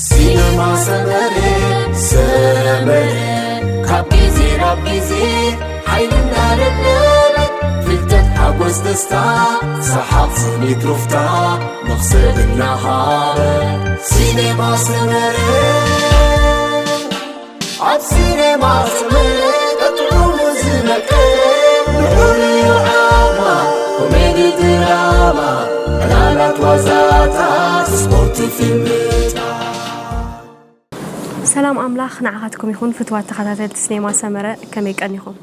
ሲነማ ሰመረ፣ ሰመረ፣ ካብ ግዜ ናብ ግዜ ሓይልና ለብለበት፣ ፍልጠት፣ ሓጎስ፣ ደስታ፣ ሰሓቕ፣ ስኒት፣ ሩፍታ፣ መኽሰብ እናሃበ። ሲነማ ሰመረ፣ ኣብ ሲነማ ሰመረ፣ ቀጥዑ ዝመቀ፣ ልዑል እዩ ዓማ፣ ኮሜዲ፣ ድራማ፣ ዕላላት፣ ዋዛታት፣ ስፖርት፣ ፊልምታት። ሰላም ኣምላኽ ንዓኻትኩም ይኹን፣ ፍትዋት ተኸታተልቲ ሲኔማ ሰመረ፣ ከመይ ቀኒኹም?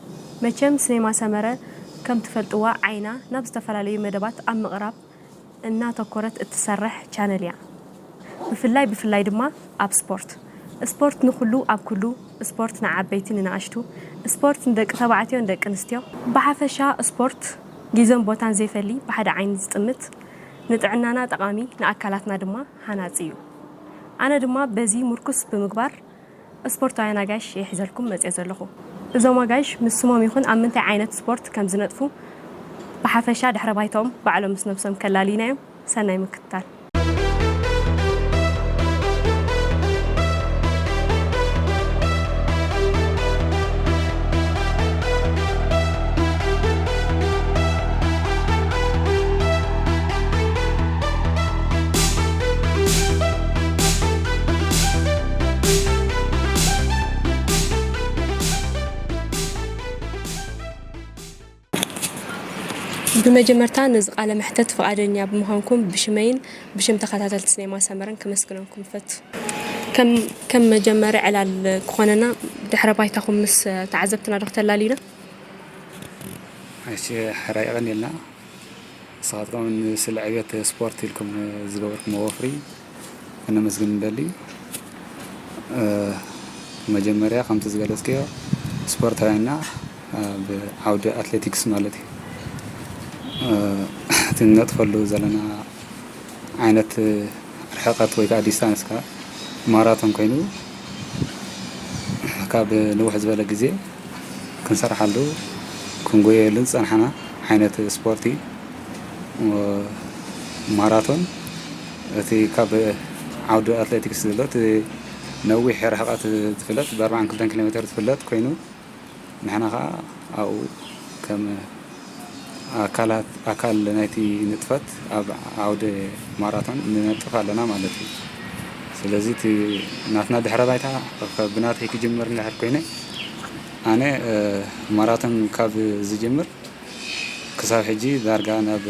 መቸም ሲኔማ ሰመረ ከም ትፈልጥዋ ዓይና ናብ ዝተፈላለዩ መደባት ኣብ ምቕራብ እናተኮረት እትሰርሕ ቻነል እያ። ብፍላይ ብፍላይ ድማ ኣብ ስፖርት። ስፖርት ንኹሉ ኣብ ኩሉ፣ ስፖርት ንዓበይቲ ንንኣሽቱ፣ ስፖርት ንደቂ ተባዕትዮ ንደቂ ኣንስትዮ። ብሓፈሻ ስፖርት ግዜን ቦታን ዘይፈሊ ብሓደ ዓይኒ ዝጥምት፣ ንጥዕናና ጠቓሚ፣ ንኣካላትና ድማ ሃናጺ እዩ። ኣነ ድማ በዚ ምርኩስ ብምግባር ስፖርታውያን ኣጋይሽ እየ ሒዘልኩም መፅየ ዘለኹ። እዞም ኣጋይሽ ምስ ስሞም ይኹን ኣብ ምንታይ ዓይነት ስፖርት ከም ዝነጥፉ ብሓፈሻ ድሕረ ባይታኦም ባዕሎም ምስ ነብሶም ከላልዩና እዮም። ሰናይ ምክትታል። ብመጀመርታ ነዚ ቃለ መሕተት ፍቓደኛ ብምዃንኩም ብሽመይን ብሽም ተኸታተልቲ ሲኔማ ሰመረን ከመስግነኩም እፈቱ። ከም ከም መጀመሪ ዕላል ክኾነና ድሕረ ባይታኹም ምስ ተዓዘብትና ዶ ክተላልዩና? እሺ፣ ሕራይ የቐንየልና። ንስኻትኩም ንስለ ዕብየት ስፖርት ኢልኩም ዝገበርኩምዎ ወፍሪ ከነመስግን ንደሊ። እ፣ መጀመርያ ከምቲ ዝገለጽክዮ ስፖርታውያንና ኣብ ዓውዲ ኣትሌቲክስ ማለት እዩ። እ፣ እቲ ንነጥፈሉ ዘለና ዓይነት ርሕቀት ወይ ከዓ ዲስታንስ ከዓ ማራቶን ኮይኑ ካብ ንውሕ ዝበለ ግዜ ክንሰርሓሉ ክንጎየሉን ዝጸንሓና ዓይነት ስፖርቲ ማራቶን እቲ ካብ ዓውዲ ኣትሌቲክስ ዘሎ እቲ ነዊሕ ርሕቐት ዝፍለጥ ብ ኣርባዓን ክልተን ኪሎ ሜትር ዝፍለጥ ኮይኑ ንሕና ኸዓ ኣብኡ ከም ኣካላት ኣካል ናይቲ ንጥፈት ኣብ ዓውዲ ማራቶን ንነጥፍ ኣለና ማለት እዩ። ስለዚ እቲ ናትና ድሕረ ባይታ ብናተይ ክጅምር እንድሕር ኮይነ ኣነ ማራቶን ካብ ዝጅምር ክሳብ ሕጂ ዳርጋ ናብ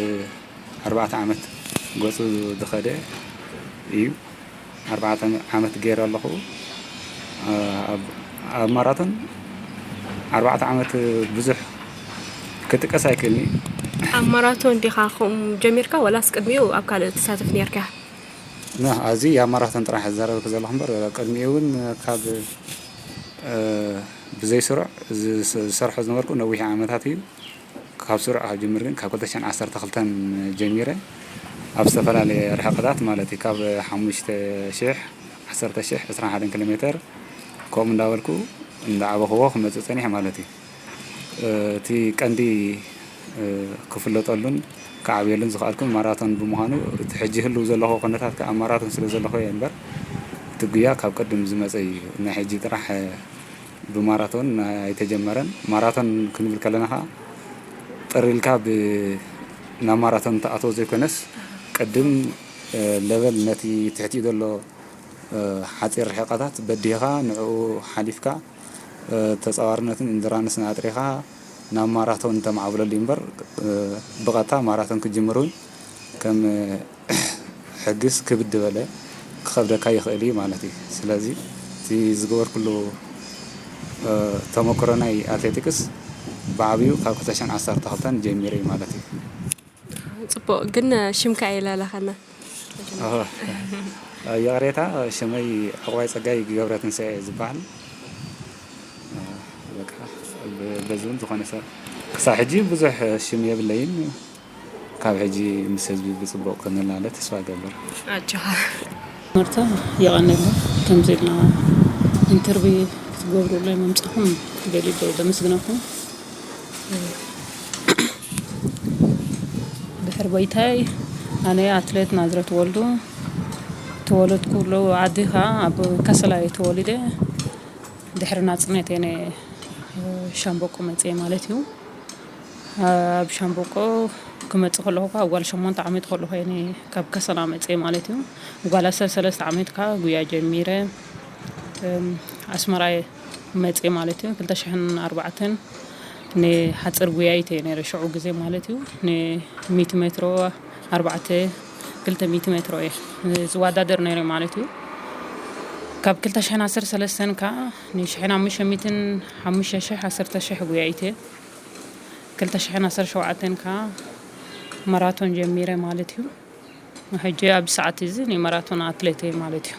ኣርባዕተ ዓመት ገፁ ዝኸደ እዩ። ኣርባዕተ ዓመት ገይረ ኣለኹ ኣብ ማራቶን ኣርባዕተ ዓመት ብዙሕ ክጥቀስ ኣይክእልኒ። ኣብ ማራቶን ዲኻ ከምኡ ጀሚርካ ወላስ ቅድሚኡ ኣብ ካልእ ትሳተፍ ነርካ? ኣብዚ ኣብ ማራቶን ጥራሕ ዘረብክ ዘለኹ እምበር ቅድሚኡ እውን ካብ ብዘይ ስሩዕ ዝሰርሖ ዝነበርኩ ነዊሕ ዓመታት እዩ። ካብ ስሩዕ ካብ ጅምር ግን ካብ ክልተ ሽሕን ዓሰርተ ክልተን ጀሚረ ኣብ ዝተፈላለየ ርሕቐታት ማለት እዩ ካብ ሓሙሽተ ሽሕ፣ ዓሰርተ ሽሕ፣ ዕስራን ሓደን ኪሎ ሜተር ከምኡ እንዳበልኩ እንዳዓበኽዎ ክመፅእ ፀኒሐ ማለት እዩ። እቲ ቀንዲ ክፍለጠሉን ክዓብየሉን ዝኽኣልኩን ማራቶን ብምዃኑ እቲ ሕጂ ህልው ዘለኹ ኩነታት ከዓ ማራቶን ስለ ዘለኹ እየ እምበር እቲ ጉያ ካብ ቅድም ዝመፀ እዩ። ናይ ሕጂ ጥራሕ ብማራቶን ኣይተጀመረን። ማራቶን ክንብል ከለና ከዓ ጥር ኢልካ ናብ ማራቶን ትኣትዎ ዘይኮነስ ቅድም ለቨል ነቲ ትሕቲኡ ዘሎ ሓፂር ርሕቐታት በዲህኻ ንዕኡ ሓሊፍካ ተፃዋርነትን ኢንዱራንስን ኣጥሪኻ ናብ ማራቶን ተማዕብለሉ እምበር ብቐጥታ ማራቶን ክጅምር እውን ከም ሕግስ ክብድ በለ ክኸብደካ ይኽእል እዩ ማለት እዩ። ስለዚ እቲ ዝገበርኩሉ ተመክሮ ናይ ኣትሌቲክስ ብዓብዩ ካብ ክልተ ሽሕን ዓሰርተ ክልተን ጀሚረ እዩ ማለት እዩ። ፅቡቕ ግን ሽምካ የላለኸና። ይቕሬታ ሽመይ ዕቑባይ ፀጋይ ገብረትንሳኤ ዝበሃል። በቃ በዚ እውን ዝኾነ ሰብ ክሳብ ሕጂ ብዙሕ ሽም የብለይን። ካብ ሕጂ ምስ ህዝቢ ብፅቡቕ ክመላለስ ተስፋ እገብር። ኣጆኻ። መርታ የቐነልና ከምዚ ኢልና ኢንተርቪ ክትገብሩ ኢለ ምምፃኹም ገሊሉ ደመስግነኩም። ድሕሪ ባይታይ ኣነ ኣትሌት ናዝረት ወልዱ ተወለድኩሉ ዓዲ ኸዓ ኣብ ከሰላ እየ ተወሊደ። ድሕሪ ናጽነት እየ ነ-፣ ሻምበቆ መጽየ ማለት እዩ። ኣብ ሻምበቆ ክመጽእ ከለኹ ኸዓ ጓል ሸሞንተ ዓመት ከለኹ እየ ነ-፣ ካብ ከሰላ መጽየ ማለት እዩ። ጓል ዓሰርተ ሰለስተ ዓመት ከዓ ጉያ ጀሚረ፣ እም፣ ኣስመራ እየ መጽየ ማለት እዩ። ክልተ ሽሕን ኣርባዕተን ንሓጽር ጉያይት እየ ነይረ ሽዑ ግዜ ማለት እዩ። ንሚእቲ ሜትሮ ኣርባዕተ፣ ክልተ ሚእቲ ሜትሮ እየ ዝወዳደር ነይረ ማለት እዩ። ካብ ክልተ ሽሕን ዓሰርተ ሰለስተን ከዓ ንሽሕን ሓሙሽተ ሚእትን ሓሙሽተ ሽሕ ዓሰርተ ሽሕ ጉያይት እየ። ክልተ ሽሕን ዓሰርተ ሸውዓተን ከዓ ማራቶን ጀሚረ ማለት እዩ። ሕጂ ኣብዚ ሰዓት እዚ ናይ ማራቶን ኣትሌት እየ ማለት እዩ።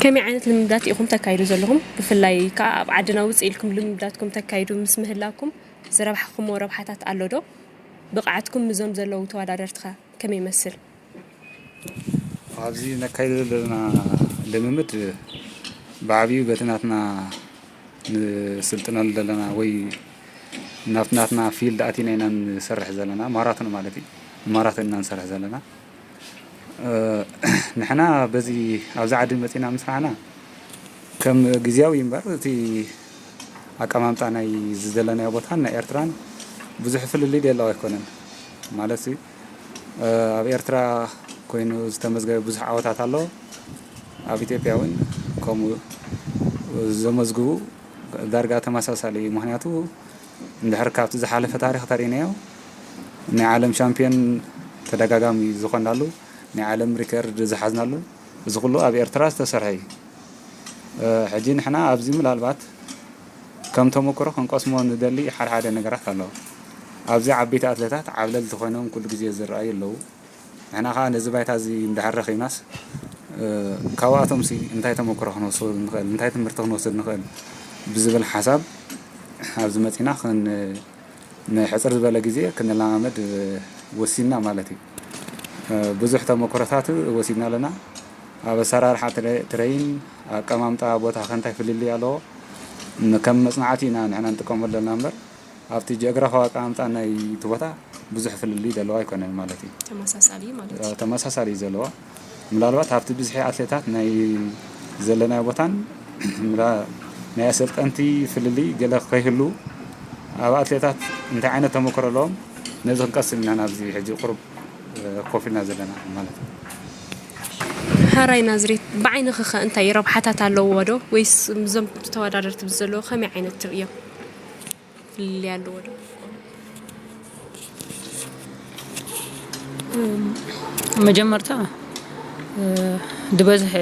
ከመይ ዓይነት ልምምዳት ኢኹም ተካይዱ ዘለኹም? ብፍላይ ከኣ ኣብ ዓድና ውጽእ ኢልኩም ልምምዳትኩም ተካይዱ ምስ ምህላኩም ዝረብሓኹምዎ ረብሓታት ኣሎ ዶ? ብቕዓትኩም ምስዞም ዘለዉ ተወዳደርትኸ ከመይ ይመስል? ኣብዚ ነካይዶ ዘለና ልምምድ ብዓብዩ በቲ ናትና ንስልጥነሉ ዘለና ወይ ናብቲ ናትና ፊልድ ኣቲና ኢና ንሰርሕ ዘለና፣ ማራቶን ማለት እዩ። ማራቶን ኢና ንሰርሕ ዘለና። እ፣ ንሕና በዚ ኣብዚ ዓዲ መጺና ምስራሕና ከም ግዝያዊ እምበር እቲ ኣቀማምጣ ናይ ዝደለናዮ ቦታን ናይ ኤርትራን ብዙሕ ፍልልይ ደለዎ ኣይኮነን። ማለት እ፣ ኣብ ኤርትራ ኮይኑ ዝተመዝገበ ብዙሕ ዓወታት ኣሎ። ኣብ ኢትዮጵያ እውን ከምኡ ዘመዝግቡ ዳርጋ ተመሳሳሊ እዩ። ምኽንያቱ እንድሕር ካብቲ ዝሓለፈ ታሪኽ ተሪእናዮ፣ ናይ ዓለም ሻምፒዮን ተደጋጋሚ ዝኾንናሉ፣ ናይ ዓለም ሪከርድ ዝሓዝናሉ፣ እዚ ኩሉ ኣብ ኤርትራ ዝተሰርሐ እዩ። እ፣ ሕጂ ንሕና ኣብዚ ምናልባት ከም ተመክሮ ክንቀስሞ ንደሊ ሓድሓደ ነገራት ኣለዉ። ኣብዚ ዓበይቲ ኣትሌታት ዓብለልቲ ኮይኖም ኩሉ ግዜ ዝረኣዩ ኣለዉ። ንሕና ኸዓ ነዚ ባይታ እዚ እንድሕር ረኺብናስ፣ እ፣ ካብኣቶምሲ እንታይ ተመክሮ ክንወስድ ንኽእል፣ እንታይ ትምህርቲ ክንወስድ ንኽእል ብዝብል ሓሳብ ኣብዚ መጺና ክን-፣ ንሕጽር ዝበለ ግዜ ክንለማመድ ወሲንና ማለት እዩ። እ፣ ብዙሕ ተመክሮታት ወሲድና ኣለና። ኣብ ኣሰራርሓ ትረ-፣ ትረይን፣ ኣቀማምጣ ቦታኸ እንታይ ፍልልይ ኣለዎ? ን-፣ ከም መጽናዕቲ ኢና ንሕና ንጥቀመሉ ዘለና እምበር፣ ኣብቲ ጂኦግራፋዊ ኣቀማምጣ ናይቲ ቦታ ብዙሕ ፍልልይ ዘለዎ ኣይኮነን ማለት እዩ። ተመሳሳሊ ማለት እዩ። ተመሳሳሊ እዩ ዘለዎ። ምናልባት ኣብቲ ብዝሒ ኣትሌታት ናይ ዘለናዮ ቦታን ምና-፣ ናይ ኣሰልጠንቲ ፍልልይ ገለ ከይህሉ፣ ኣብ ኣትሌታት እንታይ ዓይነት ተመክሮ ኣለዎም፣ ነዚ ክንቀስም ኢና ናብዚ ሕጂ ቁሩብ፣ እ፣ ኮፍ ኢልና ዘለና ማለት እዩ። ሕራይ ናዝሬት፣ ብዓይንኺ ኸ እንታይ ረብሓታት ኣለዎ ዶ? ወይስ እዞም ተወዳደርቲ ብዘለዎ ከመይ ዓይነት ትርእዮ? ፍልልይ ኣለዎ ዶ? እም፣ መጀመርታ፣ እ፣ ዝበዝሐ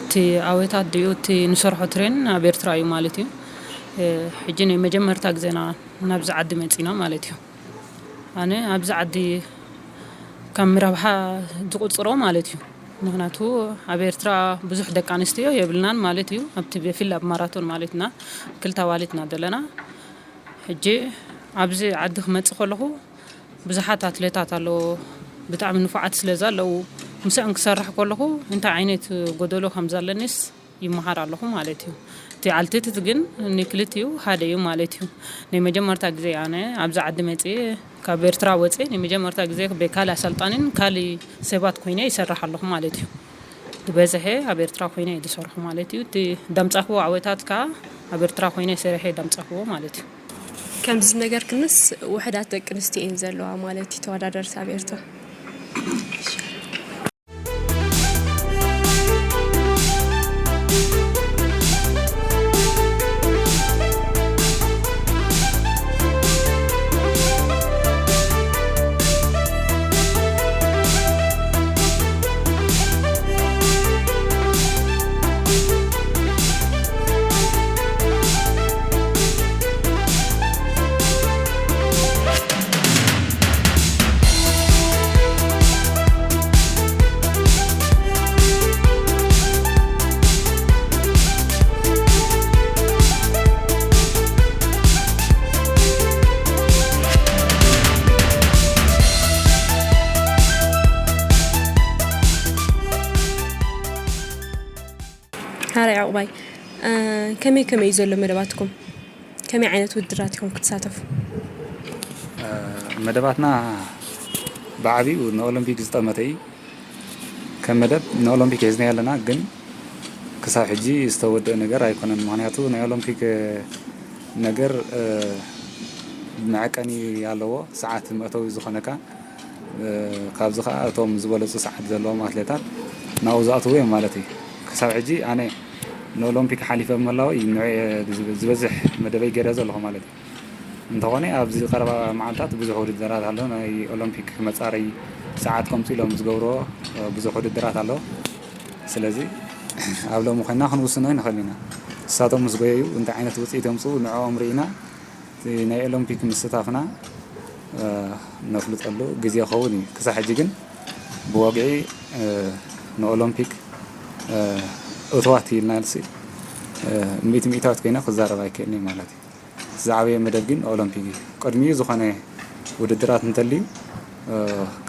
እቲ ኣወታት ድዩ እቲ ንሰርሖ ትሬን ኣብ ኤርትራ እዩ ማለት እዩ። እ፣ ሕጂ ናይ መጀመርታ ግዜና ናብዚ ዓዲ መጺና ማለት እዩ። ኣነ ኣብዚ ዓዲ ከም ረብሓ ዝቁጽሮ ማለት እዩ። ምኽንያቱ ኣብ ኤርትራ ብዙሕ ደቂ ኣንስትዮ የብልናን ማለት እዩ። ኣብቲ ብፍላይ ኣብ ማራቶን ማለት ኢና ክልተ ኣዋልድ ኢና ዘለና። ሕጂ ኣብዚ ዓዲ ክመጽእ ከለኹ ብዙሓት ኣትሌታት ኣለዎ፣ ብጣዕሚ ንፉዓት ስለ ዘለዉ፣ ምስኦም ክሰርሕ ከለኹ እንታይ ዓይነት ጎደሎ ከም ዘለኒስ ይመሃር ኣለኹ ማለት እዩ። እቲ ኣልቲቱድ ግን ንክልቲኡ ሓደ እዩ ማለት እዩ። ናይ መጀመርታ ግዜ ኣነ ኣብዚ ዓዲ መጽየ፣ ካብ ኤርትራ ወጽየ፣ ናይ መጀመርታ ግዜ ብካልእ ኣሰልጣኒን ካልእ ሰባት ኮይነ ይሰርሕ ኣለኹ ማለት እዩ። ዝበዝሐ ኣብ ኤርትራ ኮይነ እየ ዝሰርሑ ማለት እዩ። እቲ ደምጻኽዎ ዓወታት ከኣ ኣብ ኤርትራ ኮይነ ሰሪሐ ደምጻኽዎ ማለት እዩ። ከምዚ ነገር ክንስ ውሕዳት ደቂ ኣንስትዮ እየን ዘለዋ ማለት እዩ ተወዳደርቲ ኣብ ኤርትራ። ቁባይ፣ እ፣ ከመይ ከመይ እዩ ዘሎ መደባትኩም? ከመይ ዓይነት ውድድራት ኢኹም ክትሳተፉ? እ፣ መደባትና ብዓቢኡ ንኦሎምፒክ ዝጠመተ እዩ። ከም መደብ ንኦሎምፒክ ሒዝና ኣለና፣ ግን ክሳብ ሕጂ ዝተወደአ ነገር ኣይኮነን። ምክንያቱ ናይ ኦሎምፒክ ነገር፣ እ፣ መዐቀኒ ኣለዎ፣ ሰዓት መእተዊ ዝኾነካ። እ፣ ካብዚ ከዓ እቶም ዝበለፁ ሰዓት ዘለዎም ኣትሌታት ናብኡ ዝኣትዉ እዮም ማለት እዩ። ክሳብ ሕጂ ኣነ ንኦሎምፒክ ሓሊፈ ምህላወይ ንዕ ዝበዝሕ መደበይ ገይረ ዘለኹ ማለት እዩ። እንተኾነ ኣብዚ ቀረባ መዓልታት ብዙሕ ውድድራት ኣሎ። ናይ ኦሎምፒክ መፃረይ ሰዓት ከምፁ ኢሎም ዝገብርዎ፣ እ፣ ብዙሕ ውድድራት ኣሎ። ስለዚ ኣብ ሎሚ ኮይና ክንውስኖ ይንኽእል ኢና። ንሳቶም ምስ ጎየዩ እንታይ ዓይነት ውፅኢት የምፅኡ ንዕኦም ርኢና እቲ ናይ ኦሎምፒክ ምስታፍና፣ እ፣ ነፍልጠሉ ግዜ ክኸውን እዩ። ክሳብ ሕጂ ግን ብወግዒ፣ እ፣ ንኦሎምፒክ፣ እ፣ እትዋት ኢልናልሲ፣ እ፣ ሚእቲ ሚእታዊት ኮይነ ክዛረብ ኣይክእልን እየ ማለት እዩ። ዝዓበየ መደብ ግን ኦሎምፒክ እዩ። ቅድሚኡ ዝኾነ ውድድራት እንተልዩ፣ እ፣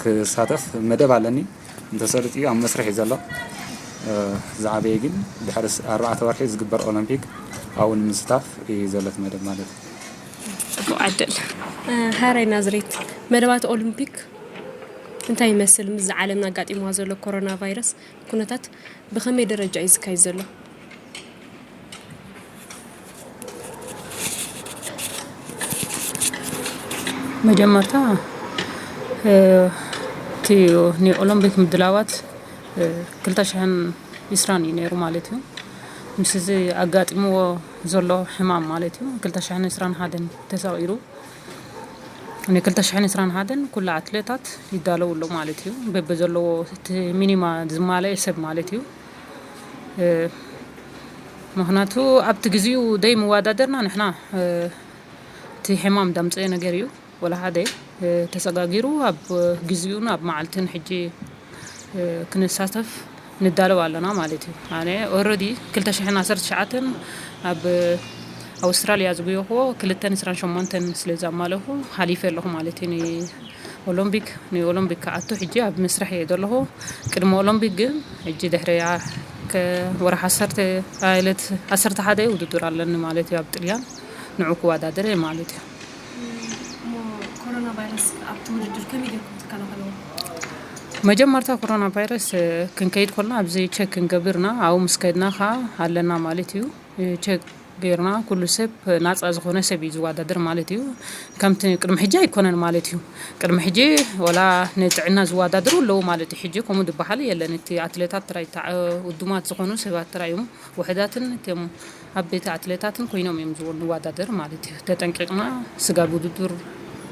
ክሳተፍ መደብ ኣለኒ። እንተሰሪጥዩ ኣብ መስርሕ እዩ ዘሎ። እ፣ ዝዓበየ ግን ድሕሪ ስ-፣ ኣርባዕተ ወርሒ ዝግበር ኦሎምፒክ ኣብኡ ንምስታፍ እዩ ዘሎ እቲ መደብ ማለት እዩ። ጽቡቕ ዕድል። እ፣ ሃራይ ናዝሬት፣ መደባት ኦሎምፒክ እንታይ ይመስል? ምስዚ ዓለምና ኣጋጢምዋ ዘሎ ኮሮና ቫይረስ ኩነታት ብኸመይ ደረጃ እዩ ዝካየድ ዘሎ? መጀመርታ፣ እ፣ እቲ ናይ ኦሎምፒክ ምድላዋት፣ እ፣ ክልተ ሽሕን ዕስራን እዩ ነይሩ ማለት እዩ። ምስ እዚ ኣጋጢምዎ ዘሎ ሕማም ማለት እዩ፣ ክልተ ሽሕን ዕስራን ሓደን ተሳቒሩ። ን ክልተ ሽሕን ዕስራን ሓደን ኩሉ ኣትሌታት ይዳለዉ ኣለዉ ማለት እዩ። በብዘለዎ እቲ ሚኒማ ዝማለአ ሰብ ማለት እዩ። እ፣ ምኽንያቱ ኣብቲ ግዜኡ ደይ ምወዳደርና ንሕና፣ እ፣ እቲ ሕማም ዳምፀአ ነገር እዩ። ወላ ሓደ፣ እ፣ ተሰጋጊሩ ኣብ ግዜኡን ኣብ መዓልትን ሕጂ፣ እ፣ ክንሳተፍ ንዳለው ኣለና ማለት እዩ። ኣነ ኦረዲ ክልተ ሽሕን ዓሰርተ ትሽዓተን ኣብ ኣውስትራልያ ዝጉየኽዎ ክልተን ዕስራን ሸሞንተን ስለ ዘማለኹ ሓሊፈ ኣለኹ ማለት እዩ። ንኦሎምፒክ፣ ንኦሎምፒክ ክኣቱ ሕጂ ኣብ ምስራሕ እየ ዘለኹ። ቅድሚ ኦሎምፒክ ግን ሕጂ ድሕሪ ኣ-፣ ከ-፣ ወርሒ ዓሰርተ፣ አ፣ ዕለት ዓሰርተ ሓደ ውድድር ኣለኒ ማለት እዩ ኣብ ጥልያን። ንዑ ክወዳደር እየ ማለት እዩ። እሞ ኮሮና ቫይረስ ኣብቲ ውድድር ከመይ ጌርኩም ትከላኸልዎ? መጀመርታ ኮሮና ቫይረስ፣ እ፣ ክንከይድ ኮልና ኣብዚ ቸክ ክንገብርና፣ ኣብኡ ምስ ከድና ከዓ ኣለና ማለት እዩ። እ፣ ቸክ ገይርና ኩሉ ሰብ ናፃ ዝኾነ ሰብ እዩ ዝወዳደር ማለት እዩ። ከምቲ ቅድሚ ሕጂ ኣይኮነን ማለት እዩ። ቅድሚ ሕጂ ወላ ንጥዕና ዝወዳደሩ ኣለዉ ማለት እዩ። ሕጂ ከምኡ ዝበሃል የለን። እቲ ኣትሌታት ጥራይ፣ ተዓ-፣ ውዱማት ዝኾኑ ሰባት ጥራይ እዮም። ውሑዳትን እቶም ዓበይቲ ኣትሌታትን ኮይኖም እዮም ዝወ-፣ ንወዳደር ማለት እዩ። ተጠንቂቕና ስጋብ ውድድር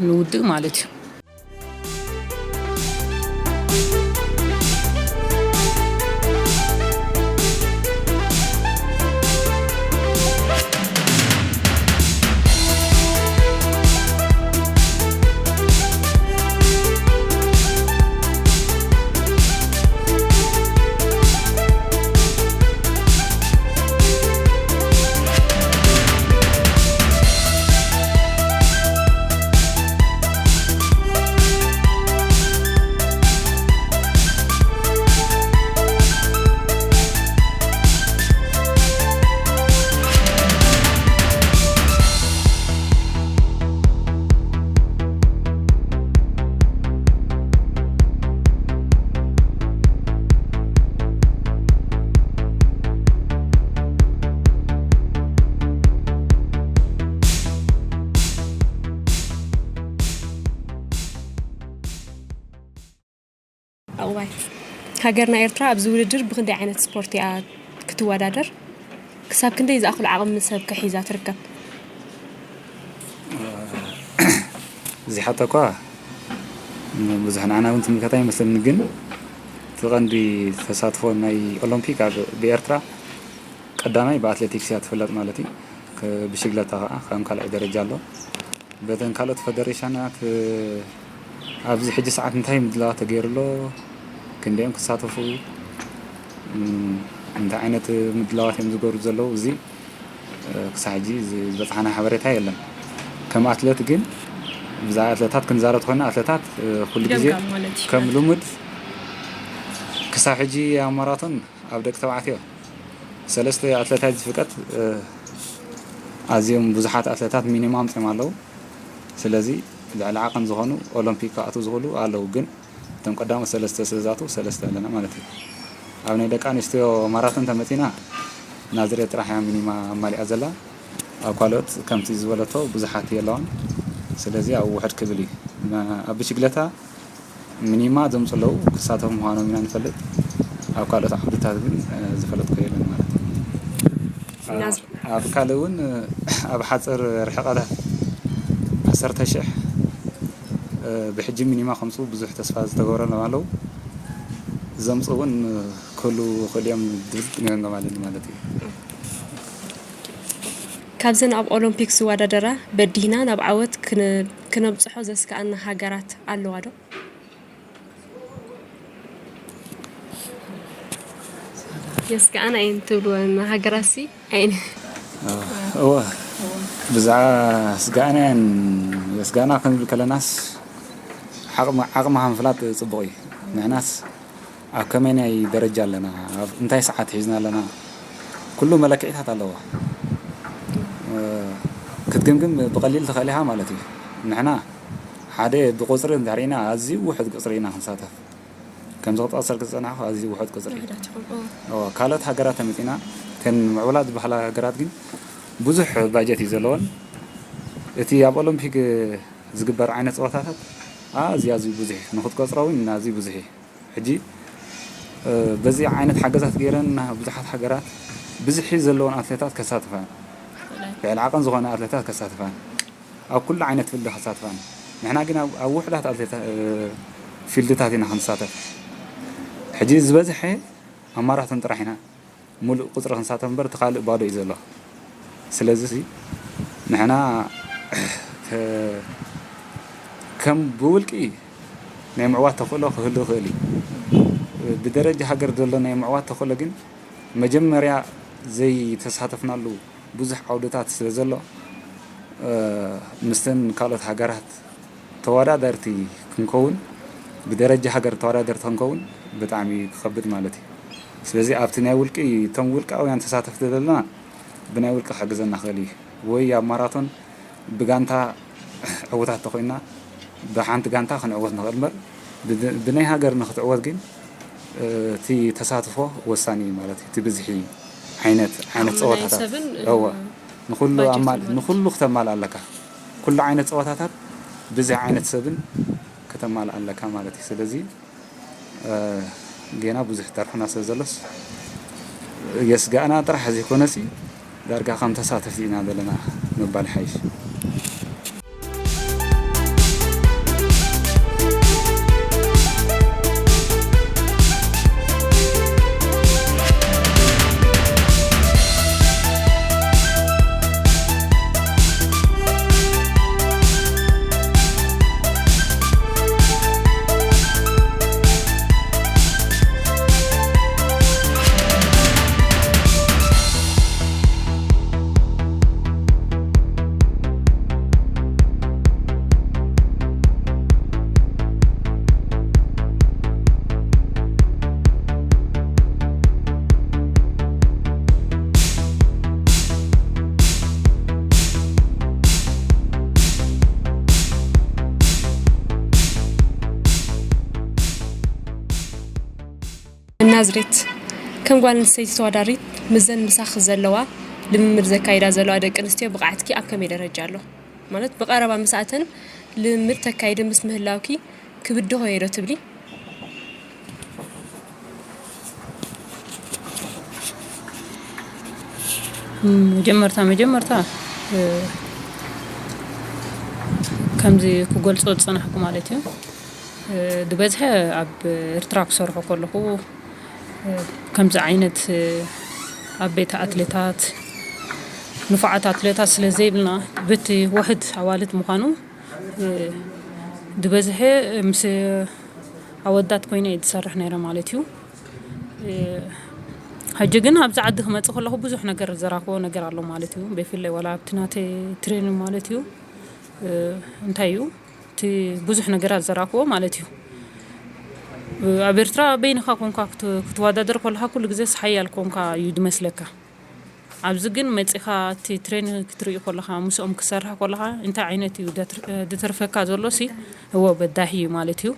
ንውድእ ማለት እዩ። ዕቑባይ፣ ሃገርና ኤርትራ ኣብዚ ውድድር ብኽንደይ ዓይነት ስፖርት እያ ክትወዳደር? ክሳብ ክንደይ ዝኣኽሉ ዓቕሚ ሰብ ከ ሒዛ ትርከብ? እዚ ሓቶ እኳ ብዙሕ ንዓና እውን ትምልከት ኣይመስለኒ፣ ግን እቲ ቀንዲ ተሳትፎ ናይ ኦሎምፒክ ኣብ ብኤርትራ ቀዳማይ ብኣትሌቲክስ እያ ትፍለጥ ማለት እዩ። ክ-፣ ብሽግለታ ከዓ ከም ካልኣይ ደረጃ ኣሎ። በተን ካልኦት ፈደሬሽናት፣ እ፣ ኣብዚ ሕጂ ሰዓት እንታይ ምድላዋት ተገይሩ ኣሎ? ክንደዮም ክሳተፉ፣ እም፣ እንታይ ዓይነት ምድላዋት እዮም ዝገብሩ ዘለዉ? እዚ፣ እ፣ ክሳብ ሕጂ ዝ-፣ ዝበፅሓና ሓበሬታ የለን። ከም ኣትሌት ግን ብዛዕባ ኣትሌታት ክንዛረብ ተኾይና፣ ኣትሌታት፣ እ፣ ኩሉ ግዜ ገምጋም ማለት እዩ። ከም ልሙድ ክሳብ ሕጂ ኣብ ማራቶን ኣብ ደቂ ተባዕትዮ ሰለስተ ኣትለታት ዝፍቀት፣ እ፣ ኣዝዮም ብዙሓት ኣትለታት ሚኒማ ኣምጺኦም ኣለዉ። ስለዚ ልዕሊ ዓቐን ዝኾኑ ኦሎምፒክ ክኣትዉ ዝኽእሉ ኣለዉ፣ ግን እቶም ቀዳሞት ሰለስተ ስለ ዝኣትዉ ሰለስተ ኣለና ማለት እዩ። ኣብ ናይ ደቂ ኣንስትዮ ማራቶን ተመጺና ናዝሬት ጥራሕ እያ ሚኒማ ኣማሊኣ ዘላ። ኣብ ካልኦት ከምቲ ዝበለቶ ብዙሓት የለዋን። ስለዚ ኣብ ውሕድ ክብል እዩ። ማ-፣ ኣብ ብሽግለታ ሚኒማ ዘምጽኡ ኣለዉ፣ ክሳተፉ ምዃኖም ኢና ንፈልጥ። ኣብ ካልኦት ዓውድታት ግን፣ እ፣ ዝፈለጥኩ የለን ማለት እዩ። ናዝ- ኣብ ካልእ እውን፣ እ፣ ኣብ ሓጽር ርሕቐታት ዓሰርተ ሽሕ፣ እ፣ ብሕጂ ሚኒማ ከምጽኡ ብዙሕ ተስፋ ዝተገብረሎም ኣለዉ። ዘምጽኡ እውን፣ እ፣ ክህልዉ ይኽእሉ እዮም ዝብል ግምት ኣለኒ ማለት እዩ። ካብዘን ኣብ ኦሎምፒክ ዝወዳደራ በዲህና ናብ ዓወት ክነ-፣ ክነብጽሖ ዘስከኣና ሃገራት ኣለዋ ዶ? የስከኣና እየን ትብልወን ሃገራትሲ ኣይን-? እወ፣ ብዛዕባ ስጋእና እየን፣ የስጋእና ክንብል ከለናስ ዓቕሚ፣ ዓቕምኻ ምፍላጥ ጽቡቕ እዩ። ንሕናስ ኣብ ከመይናይ ደረጃ ኣለና? ኣብ እንታይ ሰዓት ሒዝና ኣለና? ኩሉ መለክዒታት ኣለዎ። እ፣ ክትግምግም ብቐሊል ትኽእል ኢኻ ማለት እዩ። ንሕና ሓደ ብቁጽሪ እንድሕር ኢና፣ ኣዝዩ ውሑድ ቁጽሪ ኢና ክንሳተፍ። ከምዚ ክጠቕሰልኪ ዝጸናሕኩ ኣዝዩ ውሑድ ቁጽሪ። ውሑዳት ኢኹም፣ እ። እወ፣ ካልኦት ሃገራት ተመጺና፣ እተን ምዕቡላት ዝበሃላ ሃገራት ግን ብዙሕ ባጀት እዩ ዘለወን። እቲ ኣብ ኦሎምፒክ ዝግበር ዓይነት ጸወታታት ኣዝዩ፣ ኣዝዩ ብዙሕ እዩ። ንኽትቆጽሮ እውን ኣዝዩ ብዙሕ እዩ። ሕጂ፣ እ፣ በዚ ዓይነት ሓገዛት ገይረን ብዙሓት ሃገራት ብዝሒ ዘለወን ኣትሌታት ከሳትፋ፣ ልዕሊ ዓቐን ዝኾነ ኣትሌታት ከሳትፋ፣ ኣብ ኩሉ ዓይነት ፊልድ ከሳትፋ። ንሕና ግን ኣብ፣ ኣብ ውሑዳት ኣትሌታ-፣ እ፣ ፊልድታት ኢና ክንሳተፍ። ሕጂ ዝበዝሐ ኣብ ማራቶን ጥራሕ ኢና ሙሉእ ቁጽሪ ክንሳተፍ እምበር፣ እቲ ካልእ ባዶ እዩ ዘሎ። ስለዚ ንሕና ከ-፣ ከም ብውልቂ ናይ ምዕዋት ተኽእሎ ክህሉ ይኽእል እዩ። ብደረጃ ሃገር ዘሎ ናይ ምዕዋት ተኽእሎ ግን መጀመርያ ዘይተሳተፍናሉ ብዙሕ ዓውድታት ስለ ዘሎ፣ እ፣ ምስተን ካልኦት ሃገራት ተወዳደርቲ ክንከውን፣ ብደረጃ ሃገር ተወዳደርቲ ክንከውን ብጣዕሚ ክኸብድ ማለት እዩ። ስለዚ ኣብቲ ናይ ውልቂ፣ እቶም ውልቃውያን ተሳተፍቲ ዘለና ብናይ ውልቂ ክሕግዘና ክእል እዩ። ወይ ኣብ ማራቶን ብጋንታ ዕውታት ተኾይንና ብሓንቲ ጋንታ ክንዕወት ንኽእል እምበር፣ ብድ-፣ ብናይ ሃገር ንኽትዕወት ግን፣ እ፣ እቲ ተሳትፎ ወሳኒ እዩ ማለት እዩ። እቲ ብዝሒ ዓይነት፣ ዓይነት ዓቕሚ ናይ ጸወታታት። ሰብን፣ እ፣ እወ። ንኹሉ ባጀትን ኣማል-፣ ማለት። ንኹሉ ክተማልእ ኣለካ። ኩሉ ዓይነት ጸወታታት ብዝሒ ዓይነት ሰብን ከተማልእ ኣለካ ማለት እዩ። ስለዚ፣ እ፣ ጌና ብዙሕ ተርፍና ስለ ዘሎስ የስጋእና ጥራሕ ዘይኮነሲ ዳርጋ ከም ተሳተፍቲ ኢና ዘለና ምባል ይሓይሽ። ናዝሬት፣ ከም ጓል ኣንስተይቲ ተወዳዳሪት ምስዘን ምሳኺ ዘለዋ ልምምድ ዘካይዳ ዘለዋ ደቂ ኣንስትዮ ብቕዓትኪ ኣብ ከመይ ደረጃ ኣሎ? ማለት ብቐረባ ምስኣተን ልምምድ ተካይዲ ምስ ምህላውኪ ክብድሆ እየ ዶ ትብሊ? መጀመርታ መጀመርታ፣ እ፣ ከምዚ ክገልጾ ዝጸናሕኩ ማለት እዩ። እ፣ ዝበዝሐ ኣብ ኤርትራ ክሰርሖ ከለኹ፣ እ፣ ከምዚ ዓይነት፣ እ፣ ዓበይቲ ኣትሌታት፣ ንፉዓት ኣትሌታት ስለ ዘይብልና፣ በቲ ውሑድ ኣዋልድ ምዃኑ፣ እ፣ ዝበዝሐ ምስ ኣወዳት ኮይነ እየ ዝሰርሕ ነይረ ማለት እዩ። እ፣ ሕጂ ግን ኣብዚ ዓዲ ክመጽእ ከለኹ ብዙሕ ነገር ዝረኽቦ ነገር ኣሎ ማለት እዩ። ብፍላይ ዋላ ኣብቲ ናተይ ትሬኒንግ ማለት እዩ። እ፣ እንታይ እዩ እቲ ብዙሕ ነገራት ዝረኽቦ ማለት እዩ። ኣብ ኤርትራ በይንኻ ኮንካ ክት-፣ ክትወዳደር ከለኻ ኩሉ ግዜ ሓያል ኮንካ እዩ ዝመስለካ። ኣብዚ ግን መጺኻ እቲ ትሬን ክትርኢ ከለኻ፣ ምስኦም ክሰርሕ ከለኻ እንታይ ዓይነት እዩ ደትር-፣ ድትርፈካ ዘሎ ሲ፣ እዎ በዳሂ እዩ ማለት እዩ።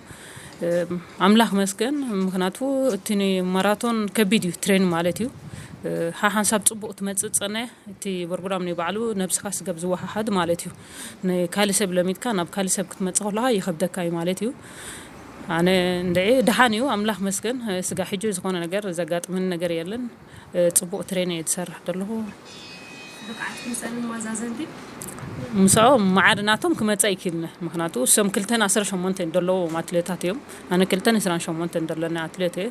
ኣምላኽ መስገን፣ ምኽንያቱ እቲ ማራቶን ከቢድ እዩ ትሬን ማለት እዩ። ሓሓንሳብ ጽቡቕ ትመጽእ ጸነ፣ እቲ ፕሮግራም ናይ ባዕሉ ነብስኻ ስገብ ዝወሃሃድ ማለት እዩ። ንካልእ ሰብ ለሚድካ ናብ ካልእ ሰብ ክትመጽእ ከለኻ ይኸብደካ እዩ ማለት እዩ። ኣነ እንድዒ ደሓን እዩ፣ ኣምላኽ መስገን። ስጋ ሕጂ ዝኾነ ነገር ዘጋጥመኒ ነገር የለን። ጽቡቕ ትሬን እየ ዝሰርሕ ዘለኹ። ብቕዓት ክንሰን ማዛዘንቲ? ምስኦም መዓድ ናቶም ክመጽእ ኣይክእልን። ምኽንያቱ እሶም ክልተን ዓሰርተ ሸሞንተን ዘለዎም ኣትሌታት እዮም። ኣነ ክልተን ዕስራን ሸሞንተን ዘለኒ ኣትሌት እየ።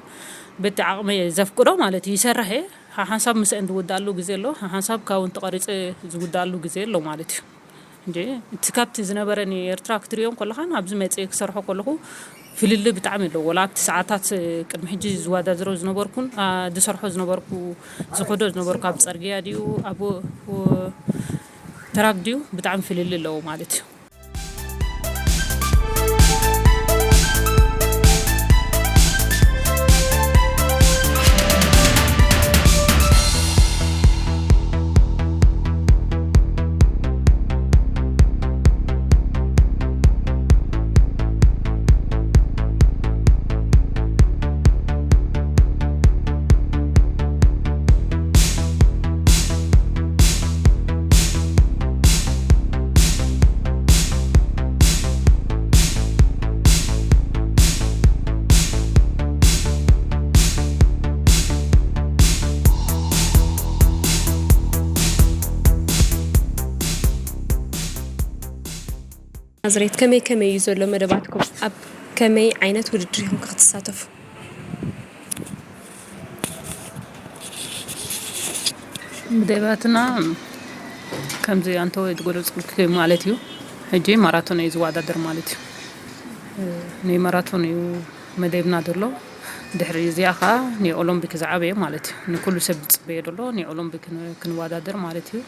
በቲ ዓቕመይ ዘፍቅዶ ማለት እዩ ይሰርሕ እየ። ሓሓንሳብ ምስአን ዝውዳኣሉ ግዜ ኣሎ፣ ሓሓንሳብ ካብኡ ተቐሪጸ ዝውዳኣሉ ግዜ ኣሎ ማለት እዩ። እንጂ እቲ ካብቲ ዝነበረኒ ኤርትራ ክትሪኦም ከለኻን ኣብዚ መጽእ ክሰርሖ ከለኹ ፍልልይ ብጣዕሚ ኣለዎ። ወላ ኣብቲ ሰዓታት ቅድሚ ሕጂ ዝወዳደሮ ዝነበርኩን፣ ኣ፣ ዝሰርሖ ዝነበርኩ፣ ዝኸዶ ዝነበርኩ ኣብ ጸርግያ ድዩ፣ ኣብ፣ እ፣ ትራክ ድዩ፣ ብጣዕሚ ፍልልይ ኣለዎ ማለት እዩ። ናዝሬት፣ ከመይ ከመይ እዩ ዘሎ መደባትኩም? ኣብ ከመይ ዓይነት ውድድር ኢኹም ክትሳተፉ? መደባትና ከምዚ ኣንተ ዝገለጽኩልኪ ማለት እዩ። ሕጂ ማራቶን እዩ ዝወዳደር ማለት እዩ። ናይ ማራቶን እዩ መደብና ዘሎ። ድሕሪ እዚኣ ኸኣ ናይ ኦሎምፒክ ዝዓበየ ማለት እዩ። ንኩሉ ሰብ ዝጽበዮ ዘሎ ናይ ኦሎምፒክ ን-፣ ክንወዳደር ማለት እዩ።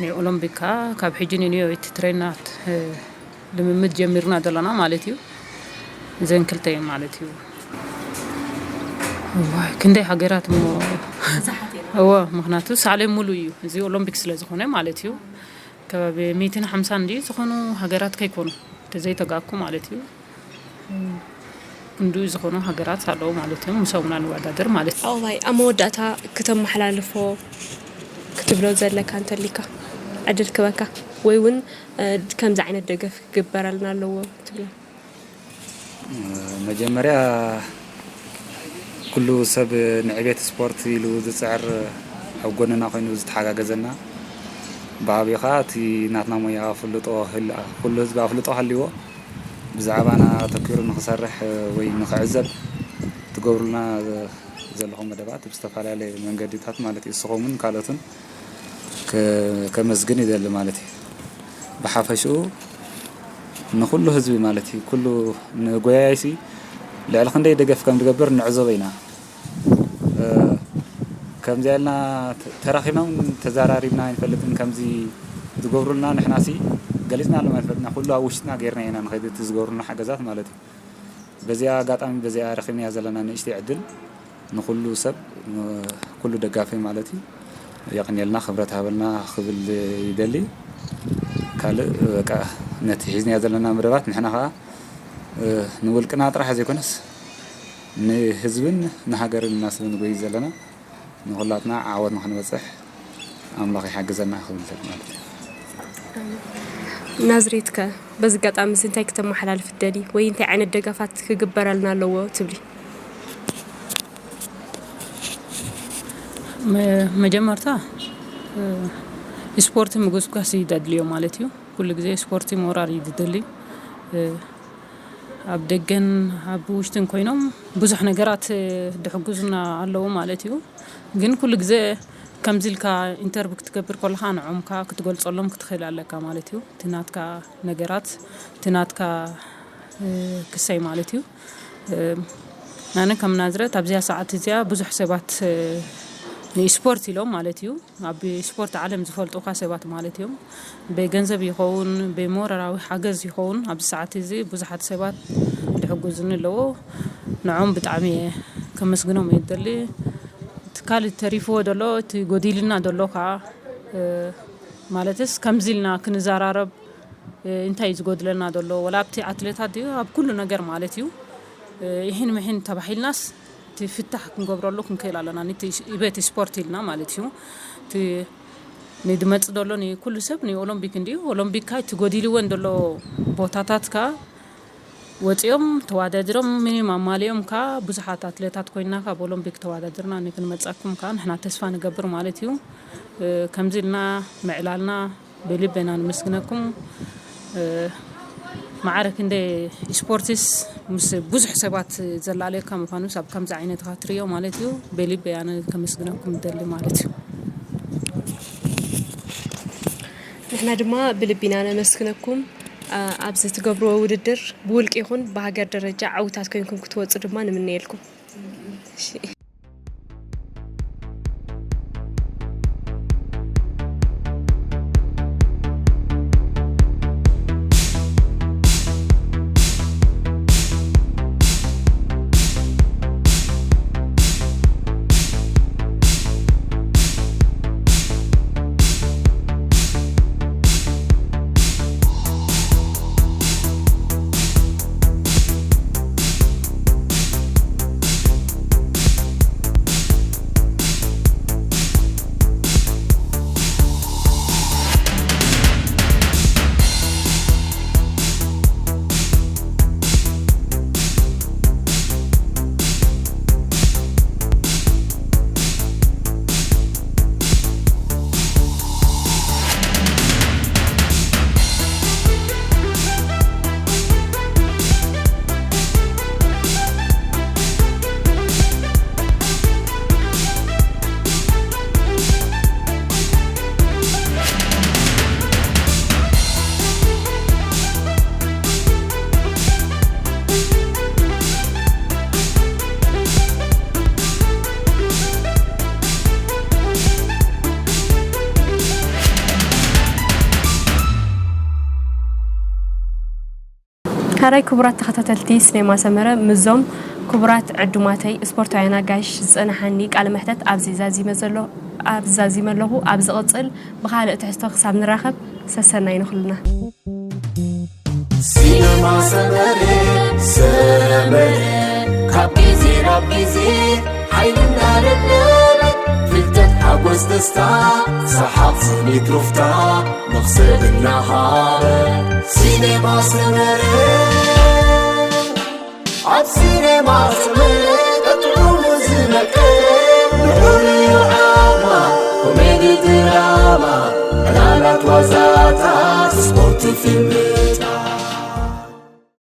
ናይ ኦሎምፒክ ከኣ ካብ ሕጂ ንንዮ እቲ ትሬናት፣ እ፣ ልምምድ ጀሚርና ዘለና ማለት እዩ። እዘን ክልተ እየን ማለት እዩ። እዋይ፣ ክንደይ ሃገራት እሞ። ብዙሓት እየን። እወ፣ ምኽንያቱ ሳሌም ሙሉ እዩ። እዚ ኦሎምፒክ ስለ ዝኾነ ማለት እዩ። ከባቢ ሚእትን ሓምሳን እንዲ ዝኾኑ ሃገራት ከይኮኑ፣ ተዘይተጋኩ ማለት እዩ። ክንድኡ ዝኾኑ ሃገራት ኣለዉ ማለት እዮም። ምስኦም ኢና ንወዳደር ማለት እዩ። ኣዋይ፣ ኣብ መወዳእታ ክተመሓላልፎ ክትብሎ ዘለካ እንተሊካ፣ ዕድል ክበካ፣ ወይ እውን፣ እ፣ ከምዚ ዓይነት ደገፍ ክግበረልና ኣለዎ ትብሎ? መጀመርያ ኩሉ ሰብ ንዕቤት ስፖርት ኢሉ ዝጽዕር፣ ኣብ ጎንና ኮይኑ ዝተሓጋገዘና፣ ብዓብዩ ኸኣ እቲ ናትና ሞያ ኣፍልጦ ህል-፣ ኩሉ ህዝቢ ኣፍልጦ ሃልይዎ ብዛዕባና ኣተኲሩ ንኽሰርሕ ወይ ንኽዕዘብ ትገብሩልና ዘለኹም መደባት ብዝተፈላለየ መንገድታት ማለት እዩ። ንስኹምን ካልኦትን ከ-፣ ከመስግን ይደሊ ማለት እዩ። ብሓፈሽኡ ንኹሉ ህዝቢ ማለት እዩ፣ ኩሉ ንጎያይሲ ልዕሊ ክንደይ ደገፍ ከም ዝገብር ንዕዘቦ ኢና። እ፣ ከምዚኣ ኢልና ተ-፣ ተራኺብና እውን ተዘራሪብና ኣይንፈልጥን። ከምዚ ዝገብሩልና ንሕናሲ ገሊጽናሎም ኣይንፈልጥና። ኩሉ ኣብ ውሽጥና ጌርና ኢና ንኸይድ እቲ ዝገብሩልና ሓገዛት ማለት እዩ። በዚኣ ኣጋጣሚ በዚኣ ረኺብናያ ዘለና ንእሽተይ ዕድል ንኹሉ ሰብ፣ ንኹሉ ደጋፊ ማለት እዩ የቕንየልና፣ ክብረት ሃበልና ክብል ይደሊ። ካልእ በቃ ነቲ ሒዝናዮ ዘለና መደባት ንሕና ኸዓ፣ እ፣ ንውልቅና ጥራሕ ዘይኮነስ ንህዝብን ንሃገርን እናስብ ንጎይ ዘለና ንኹላትና ዓወት ንኽንበጽሕ ኣምላኽ ይሓግዘና ክብል ማለት እዩ። ናዝሬት ከ በዚ ኣጋጣሚ እዚ እንታይ ክተመሓላልፍ ትደሊ ወይ እንታይ ዓይነት ደገፋት ክግበረልና ኣለዎ ትብሊ? መ-፣ መጀመርታ፣ እ፣ ስፖርት ምጉስጓስ እዩ ዘድልዮ ማለት እዩ። ኩሉ ግዜ ስፖርት ሞራል እዩ ዝደሊ። እ፣ ኣብ ደገን ኣብ ውሽጥን ኮይኖም ብዙሕ ነገራት፣ እ፣ ዝሕግዙና ኣለዉ ማለት እዩ። ግን ኩሉ ግዜ ከምዚ ኢልካ ኢንተርቪው ክትገብር ከለኻ ንዖም ከኣ ክትገልጸሎም ክትኽእል ኣለካ ማለት እዩ። እቲ ናትካ ነገራት፣ እቲ ናትካ፣ እ፣ ክሰይ ማለት እዩ። እ፣ ኣነ ከም ናዝረት ኣብዚኣ ሰዓት እዚኣ ብዙሕ ሰባት፣ እ፣ ንስፖርት ኢሎም ማለት እዩ፣ ኣብ ስፖርት ዓለም ዝፈልጡኻ ሰባት ማለት እዮም። ብገንዘብ ይኸውን፣ ብሞራላዊ ሓገዝ ይኸውን፣ ኣብዚ ሰዓት እዚ ብዙሓት ሰባት ዝሕግዙኒ ኣለዎ። ንዖም ብጣዕሚ እየ ከመስግኖም እየ ደሊ። እቲ ካልእ ተሪፍዎ ደሎ፣ እቲ ጎዲልና ደሎ ከዓ፣ እ፣ ማለትስ ከምዚ ኢልና ክንዘራረብ፣ እ፣ እንታይ እዩ ዝጎድለና ደሎ? ወላ ኣብቲ ኣትሌታት ድዩ? ኣብ ኩሉ ነገር ማለት እዩ። እ፣ ይሕን ምሕን ተባሂልናስ እቲ ፍታሕ ክንገብረሉ ክንክእል ኣለና። ንቲ ኢቤት ስፖርት ኢልና ማለት እዩ። እቲ ንድመጽ ደሎ ንኩሉ ሰብ ንኦሎምፒክ እንድዩ። ኦሎምፒክ ካይ እቲ ጎዲልወን ደሎ ቦታታት ከ ወጺኦም ተዋዳድሮም ሚኒም ኣማሊኦም ከ ብዙሓት ኣትሌታት ኮይና ካብ ኦሎምፒክ ተዋዳድርና ንክንመጻኩም ከ ንሕና ተስፋ ንገብር ማለት እዩ። እ፣ ከምዚ ኢልና ምዕላልና ብልብ ኢና ንምስግነኩም። እ፣ ማዕረ ክንደይ ስፖርትስ ምስ ብዙሕ ሰባት ዘላለየካ ምዃኑስ ኣብ ከምዚ ዓይነት ኢኻ ትርእዮ ማለት እዩ። ብልብ እየ ኣነ ከመስግነኩም ደሊ ማለት እዩ። ንሕና ድማ ብልብ ኢና ነመስግነኩም። ኣ-፣ ኣብዚ ትገብርዎ ውድድር ብውልቂ ይኹን ብሃገር ደረጃ ዓውታት ኮይንኩም ክትወጹ ድማ ንምነየልኩም። እሺ። ካራይ ክቡራት ተኸታተልቲ ስኔማ ሰመረ፣ ምዞም ክቡራት ዕዱማተይ ስፖርታውያን ኣጋይሽ ዝጸናሓኒ ቃለ መሕተት ኣብዚ ዛዚመ ዘሎ-፣ ኣብዚ ዛዚመ ኣለኹ። ኣብ ዝቕጽል ብኻልእ ትሕዝቶ ክሳብ ንራኸብ ሰሰናይ ንኹልና። ሲነማ ሰመረ፣ ሰመረ፣ ካብ ግዜ ናብ ግዜ ሓይሊ እናለበመ፣ ፍልጠት ሓጎስ ደስታ፣ ሰሓቕ ስኒት ሩፍታ፣ መኽሰብ እናሃበ። ሲነማ ሰመረ፣ ኣብ ሲነማ ሰመረ።